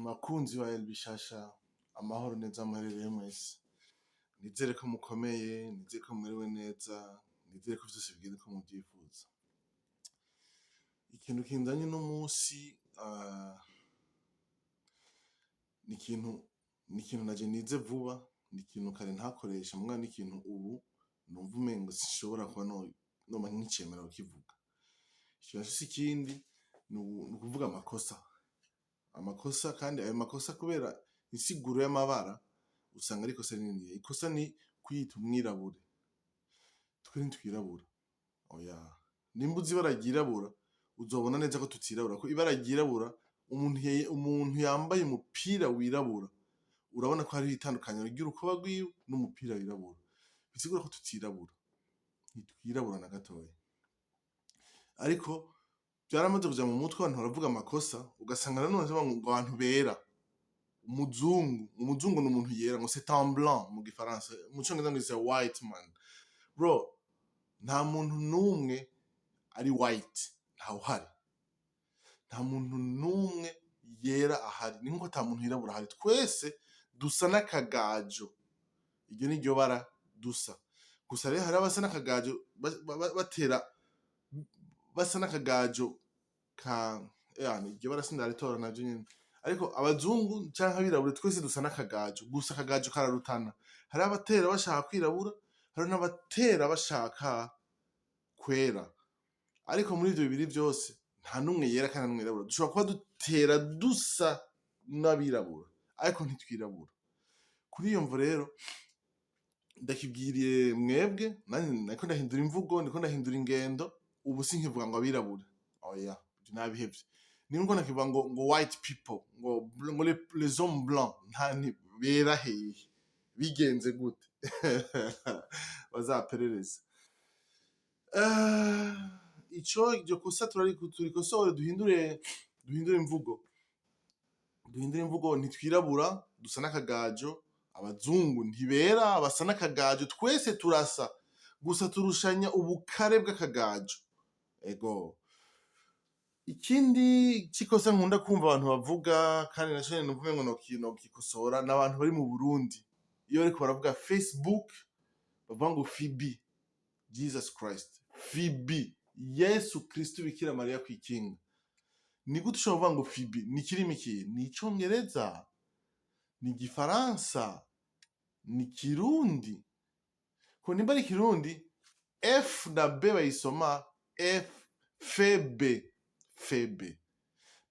Bakunzi ba El Bishasha, amahoro neza muherereye mwese. Nizere ko mukomeye, nizere ko mumerewe neza, nizere ko vyose bigenda uko muvyifuza. Ikintu kinzanye uno musi ni ikintu naje nize vuba, ni ikintu kare ntakoresha mugabo ni ikintu ubu numva umengo sinshobora kuba noba nkicemera kukivuga. Ico naco si ikindi, ni ukuvuga amakosa. Amakosa, kandi ayo makosa kubera insiguro y'amabara usanga ari ikosa rininiya. Ikosa ni kwiyita umwirabure. Twe ntitwirabura. Oya. Nimba uzi ibara ryirabura, uzobona neza ko tutirabura. Ko ibara ryirabura, umuntu yambaye umupira wirabura, urabona ko hariho itandukaniro ry'urukoba rwiwe n'umupira wirabura. Bisigura ko tutirabura. Ntitwirabura na gatoya. Ariko vyaramaze kuja mu mutwe, abantu baravuga amakosa, ugasanga nanone bavuga ngo abantu bera. Umuzungu, umuzungu ni umuntu yera, ngo c'est un blanc mu gifaransa, mu congereza ngo is a white man. Bro, nta muntu n'umwe ari white, ntawuhari. Nta muntu n'umwe yera ahari, ni nkuko ata muntu yirabura ahari. Twese dusa n'akagajo, iryo ni ryo bara dusa. Gusa rero hariho abasa n'akagajo batera basa n'akagajo ka yani iryo bara sindaritora navyo nyene. Ariko abazungu canke abirabure twese dusa n'akagajo, gusa akagajo kararutana. Hariho abatera bashaka kwirabura, hariho n'abatera bashaka kwera. Ariko muri ivyo bibiri vyose nta n'umwe yera kandi nta n'umwe yirabura. Dushobora kuba dutera dusa n'abirabura, ariko ntitwirabura. Kuri iyo mvo rero ndakibwiriye mwebwe, nanje nariko ndahindura imvugo, ndiko ndahindura ingendo, ubu sinkivuga ngo abirabure. Oya, ivyo nabihevye. Nimba nakivuga ngo white people, ngo les hommes blancs, nta ni bera hehe, bigenze gute? Bazaperereze. Ico iryo kosa turikosore, duhindure imvugo, duhindure imvugo. Ntitwirabura, dusa n'akagajo. Abazungu ntibera, basa n'akagajo. Twese turasa, gusa turushanya ubukare bw'akagajo. Ego. Ikindi c'ikosa nkunda kumva abantu bavuga, kandi naco nyene numva umengo nokikosora, ni abantu bari mu Burundi, iyo bariko baravuga Facebook bavuga ngo Fibi. Jesus Christ, Fibi, Yesu Kristo, Bikira Mariya kwikinga, ni gute ushobora kuvuga ngo Fibi? Ni ikirimi kihe? Ni icongereza? Ni igifaransa? Ni kirundi? Ko nimba ari ikirundi, F na B bayisoma F, F B, F B.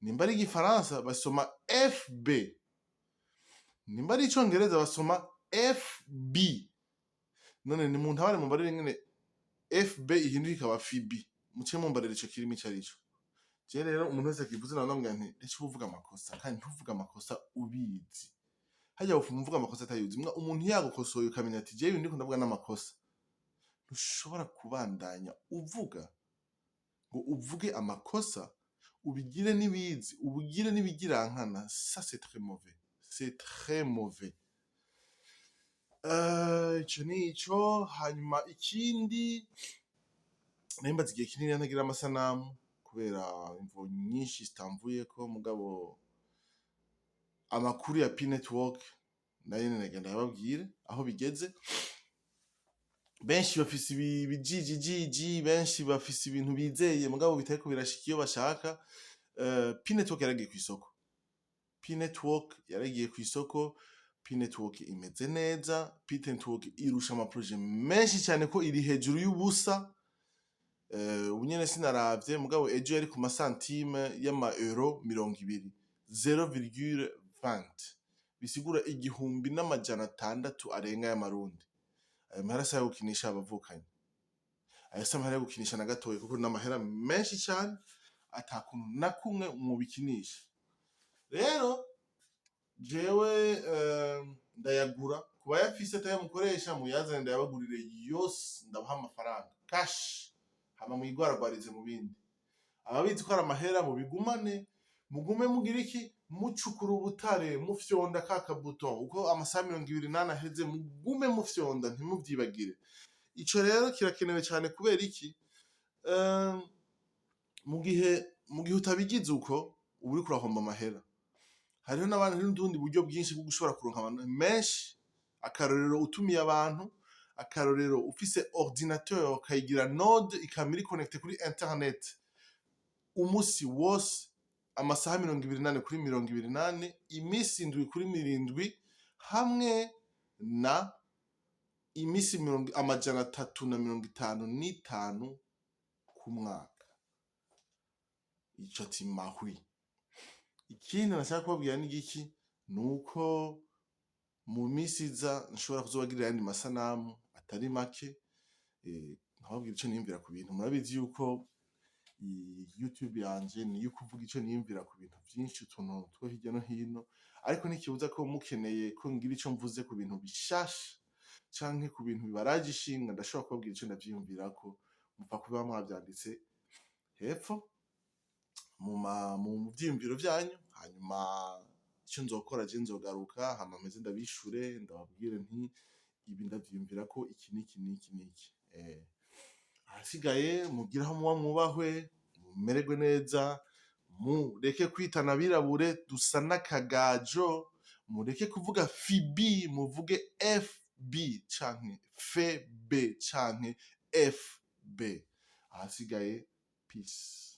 Nimba ari igifaransa basoma FB. Nimba ari icongereza basoma FB. None ni muntu abari mumbarire nyene FB ihinduka ikaba Fibi, muce mumbarira ico kirimi ico arico. Je rero umuntu wese akivuze namubwira nti: "Reka uvuga amakosa, kandi ntuvuge amakosa ubizi." Harya wopfuma uvuga amakosa atayuzi. Mbwa umuntu yagukosoye ukamenya ati: "Jewe ndiko ndavuga n'amakosa." Ntushobora kubandanya uvuga ngo uvuge amakosa, ubigire n'ibizi, ubigire n'ibigirankana. Ça, c'est très mauvais, c'est très mauvais. Ico nico. Hanyuma ikindi, nari maze igihe kinini ntagira amasanamu kubera imvo nyinshi zitamvuyeko, mugabo amakuru ya P Network nayo nyene nagenda ndababwire aho bigeze. Benshi bafise ibijijijiji, benshi bafise ibintu bizeye mugabo bitariko birashika iyo bashaka. Pi Network yaragiye kw'isoko, Pi Network yaragiye kw'isoko. Pi Network imeze neza. Pi Network irusha ama projets menshi cyane ko iri hejuru y'ubusa. Ubu nyene sinaravye, mugabo ejo yari ku masantime y'ama euro 20, 0,20, bisigura 1600 arenga y'amarundi. Ayo mahera si ayo gukinisha, abavukanyi. Ayo si amahera yo gukinisha na gatoya, kuko ni amahera menshi cyane ata kuntu na kumwe mubikinisha. Rero jewe ndayagura ku bayafise, atayo mukoresha, muyazane ndayabagurire yose, ndabaha amafaranga cash, hama mwigwaragwarize mu bindi. Ababizi ko ari amahera mubigumane, mugume mugira iki, mucukura ubutare, mufyonda ka kabuto uko amasaha 24 aheze, mugume mufyonda, ntimuvyibagire. Ico rero kirakenewe cyane. Kubera iki? Mu gihe utabigize uko, uba uriko urahomba amahera. Hariho n'abandi n'utundi buryo bwinshi bwo gushobora kuronka abantu menshi. Akarorero, utumiye abantu. Akarorero, ufise ordinateur ukayigira node, ikaba iri connecté kuri internet umusi wose, amasaha 24 kuri 24, imisi 7 kuri 70, hamwe na imisi 355 ku mwaka. Ico ati mahwi. Ikindi nashaka kubabwira ni igiki? Nuko mu misi iza nshobora kuzobagirira ayandi masanamu atari make, nkababwira ico niyumvira ku bintu. Murabizi yuko iyi YouTube yanje niyo kuvuga ico niyumvira ku bintu vyinshi, utuntu two hirya no hino, ariko ntikibuza ko mukeneye ko ngira ico mvuze ku bintu bishasha canke ku bintu bibaraje ishinga, ndashobora kubabwira ico ndavyiyumvirako. Mupfa kuba mwavyanditse hepfo mu vyiyumviro vyanyu. Hanyuma ico nzokora, je nzogaruka, hama mpeze ndabishure, ndababwire nti ibi ndavyiyumvirako iki n'iki n'iki n'iki. Ahasigaye mugire aho muba mwubahwe, mumererwe neza, mureke kwitana abirabure, dusa n'akagajo. Mureke kuvuga fibi, muvuge FB canke FB canke FB. Ahasigaye, peace.